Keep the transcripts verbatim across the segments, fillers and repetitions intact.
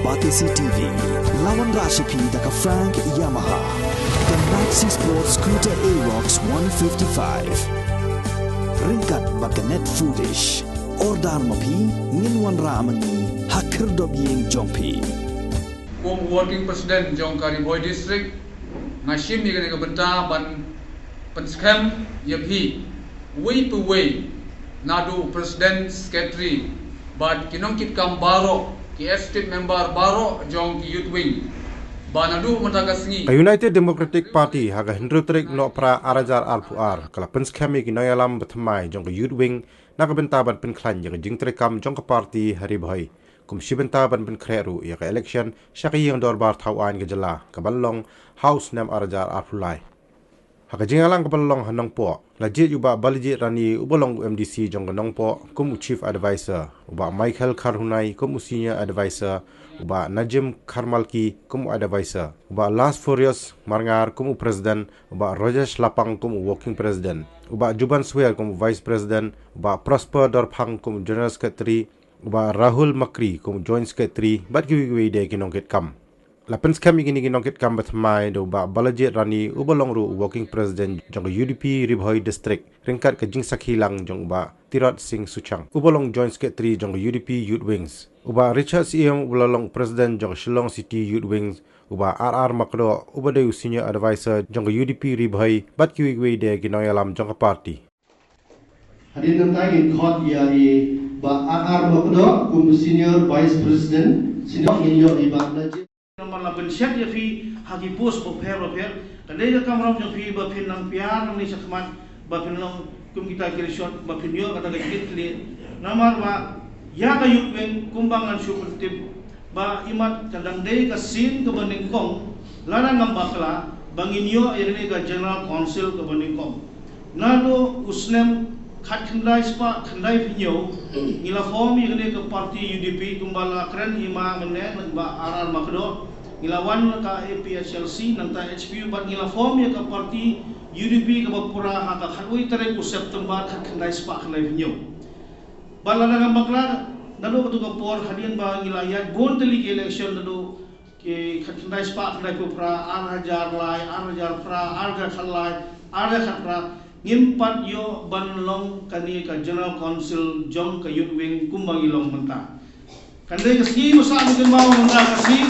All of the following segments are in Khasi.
Batesi T V, la wanrah sha phi da ka Frank Yamaha, ka Maxi Sport Scooter Aerox one fifty-five. Ryngkat bad ka Net Foodish. Order ma phi, ngin wanrah ma ngi ha khyrdop ïing jong phi. Kum Working President jong ka Ri Bhoi District, nga shim ïa kane ka bynta ban pynskhem ïa phi, uwei pa uwei, naduh President, Secretary bad ki nongkitkam baroh, ki Executive Member baroh jong ki Youth Wing, ba naduh mynta ka sngi. Ka United Democratic Party ha ka hynriew tarik Nohprah ar hajar arphew ar ka la pynskhem ïa ki nongïalam bathymmai jong ka Youth Wing na ka bynta ban pynkhlaiñ ïa ka jingtreikam jong ka party ha Ri Bhoi, kum shi bynta ban pynkhreh ruh ïa ka election sha ka ïing dorbar thaw aiñ ka jylla, ka ban long ha u snem ar hajar arphew lai. Ha ka jingïalang ka ban long ha Nongpoh, la jied ïa u Bah Balajied Rani uba long u M D C jong ka Nongpoh kum u Chief Advisor, u Bah Michael Kharhunai kum u Senior Advisor, u Bah Najim Kharmalki kum u Advisor, u Bah Lasfurious Marngar kum u President, u Bah Rajesh Lapang kum u Working President, u Bah Juban Swer kum u Vice President, u Bah Prosper Dorphang kum u General Secretary, u Bah Rahul Makri kum u Joint Secretary bad kiwei kiwei de ki nongkitkam. La pynskhem ïa kine ki nongkitkam bathymmai da u Bah Balajied Rani uba long ruh u Working President jong ka U D P Ri Bhoi District, ryngkat ka jingsakhi lang jong u Bah Tirot Singh Suchang uba long Joint Secretary jong ka U D P Youth Wings, u Bah Richard Syiem uba la long President jong ka Shillong City Youth Wings, u Bah R R Makdoh uba dei u Senior Advisor jong ka U D P Ri Bhoi bad kiwei kiwei de ki nongïalam jong ka party. Hadien nangta ngin khot ïa i Bah R R Makdoh kum Senior Vice President, senior ngin ïoh i Bah Najib. Namar la pynshet ïa phi ha ki post bapher bapher. Ka dei ka kamram jong phi ba phin nang pynïar nangne shakhmat, ba phin long kum kita ki rishot, ba phin ïoh kata ka jingkitkhlieh. Namar ba ïa ka Youth Wing kumba ngan shu pyntip, ba imat ka dang dei ka sien kaba nyngkong, lada ngam bakla, ba ngin ïoh ïa kane ka General Council kaba nyngkong. Naduh u snem khatkhyndai spah khyndaiphew hynñiew, ngi la form ïa kane ka party U D P kumba la kren i ma mynne, Bah R R Makdoh, ngi la wan ka A P H L C, nangta H P U, bad ngi la form ïa ka party U D P kaba pura ha ka khatwei tarik u September khatkhyndai spah khyndaiphew hynñiew. Bad lada ngam bakla, naduh katu ka por hadien ba ngi la ïaid bun tylli ki election, naduh ki khatkhyndai spah khyndaiphew phra, ar hajar lai, ar hajar phra, ar hajar khatlai, ar hajar khatphra, ngim pat ïoh ban long kane ka General Council jong ka Youth Wing kumba ngi long mynta. Kan dei ka sngi ba sah ban kynmaw mynta ka sngi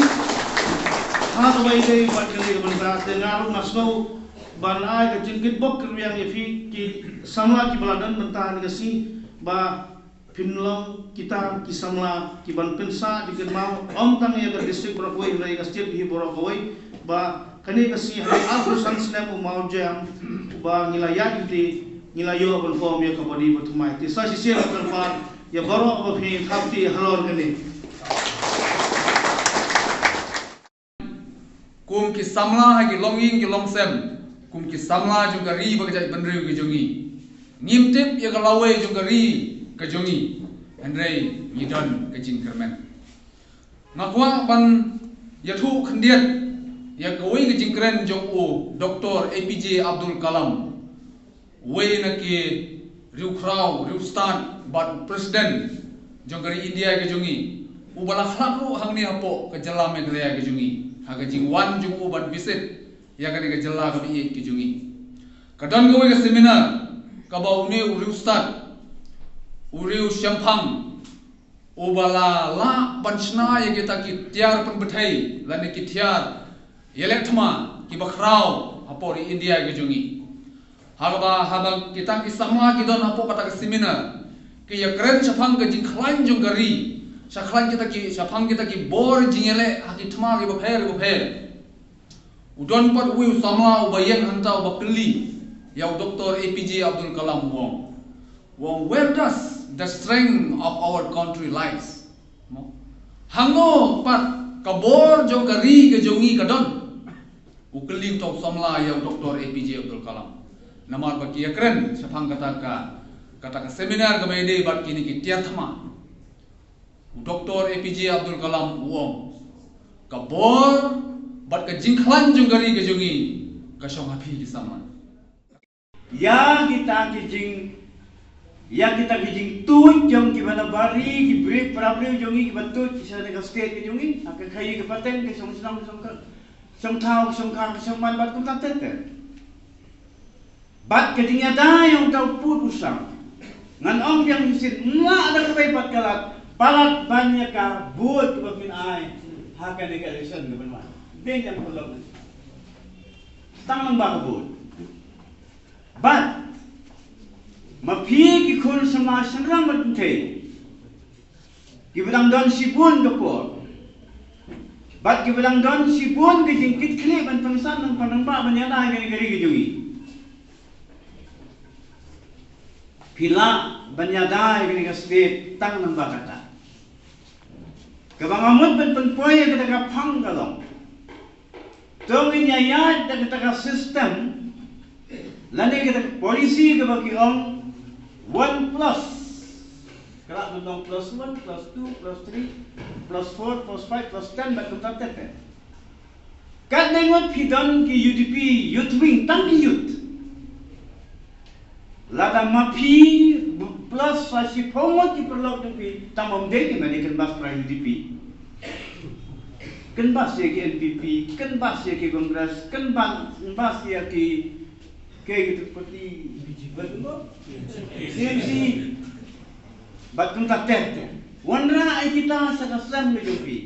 ha kaba ïadei bad kane ka bynta, te nga ruh nga sngew ban ai ka jingkitbok kitrwiang ïa phi ki samla kiba la don mynta ha kane ka sngi, ba phin long kita ki samla kiban pynsah jingkynmaw ym tang ïa ka district baroh kawei hynrei ïa ka state hi baroh kawei, ba kane ka sngi ha ka arphew san snem u mawjam uba ngi la ïaid lynti, ngi la ïoh ban form ïa ka body bathymmai. Te sa shisien ngan kyrpad ïa baroh ba phin thap kti halor kane. Kum ki samla ha ki longïing ki longsem, kum ki samla jong ka ri bad ka jaitbynriew ka jong ngi, ngim tip ïa ka lawei jong ka ri ka jong ngi, hynrei ngi don ka jingkyrmen. Nga kwah ban ïathuh khyndiat ïa kawei ka jingkren jong u Doktor A P J Abdul Kalam, uwei na ki riewkhraw riewstad bad u President jong ka ri India ka jong ngi, uba la khlad ruh hangne hapoh ka jylla Meghalaya ka jong ngi ha ka jingwan jong u ban visit ïa kane ka jylla kaba ïeit ka jong ngi. Ka don kawei ka seminar kaba une u riewstad, u riewshemphang, uba la lah ban shna ïa kita ki tiar pynpyrthei lane ki tiar ïaleh thma kiba khraw hapoh ri India ka jong ngi. Ha kaba haba kita ki samla ki don hapoh kata ka seminar, ki ïakren shaphang ka jingkhlaiñ jong ka ri, shaphang kita ki, shaphang kita ki bor jingïaleh ha ki thma kiba pher bapher. U don pat uwei u samla uba ïeng hangta uba kylli ïa u Doktor A P J Abdul Kalam, u ong, u ong, "Where does the strength of our country lies?" Mo? Hangno pat ka bor jong ka ri ka jong ngi ka don? U kylli uta u samla ïa u Doktor A P J Abdul Kalam. Namar ba ki ïakren shaphang kata ka, kata ka seminar kaba ïadei bad kine ki tiar thma. U Doktor A P J Abdul Kalam u ong, ka bor bad ka jingkhlaiñ jong ka ri ka jong ngi ka shong ha phi ki samla. Ïa kita ki jing, Ïa kita ki jingtuid jong kiba na bari, ki briew para briew jong ngi kiba tuid sha ka state ka jong ngi, ha ka khaii ka pateng, ka shong shnong, ka shong ka, shong thaw, ka shong kha, ka shong man bad kumta ter ter. Bad ka jingïada ïa uta u pud u sam, ngan ong biang shisien, mlak da kawei pat ka lad, palat ban ïa ka vote ba kin ai ha kane ka election kaban wan. Dei ïa ka lok. Tang lang ba ka vote. Bad ma phi ki khun samla shynrang bad kynthei kiba dang don shibun ka por, bad kiba dang don shibun ka jingkitkhlieh ban pynsan, ban pynbha, ban ïada ïa kane ka ri ka jong ngi, phi lah ban ïada ïa kane ka state tang lang ba kata. Kaba nga mut ban pynpoi ïa kata ka phang ka long, to ngin ïaid da kata ka system lane kata ka policy kaba ki ong one plus. Ka lah ban long plus one, plus two, plus three, plus four, plus five, plus ten, bad kumta ter ter. Katne ngut phi don ki U D P youth wing, tang ki youth. Lada ma phi plus sa shiphew ngut ki paralok jong phi, tang ym dei ki, ma dei kynbas para U D P, kynbas ïa ki N P P, kynbas ïa ki Congress, kynbas, kynbas ïa ki, ki, ki party, T M C, bad kumta ter ter. Wanrah ïa kita sha ka seng ka jong phi.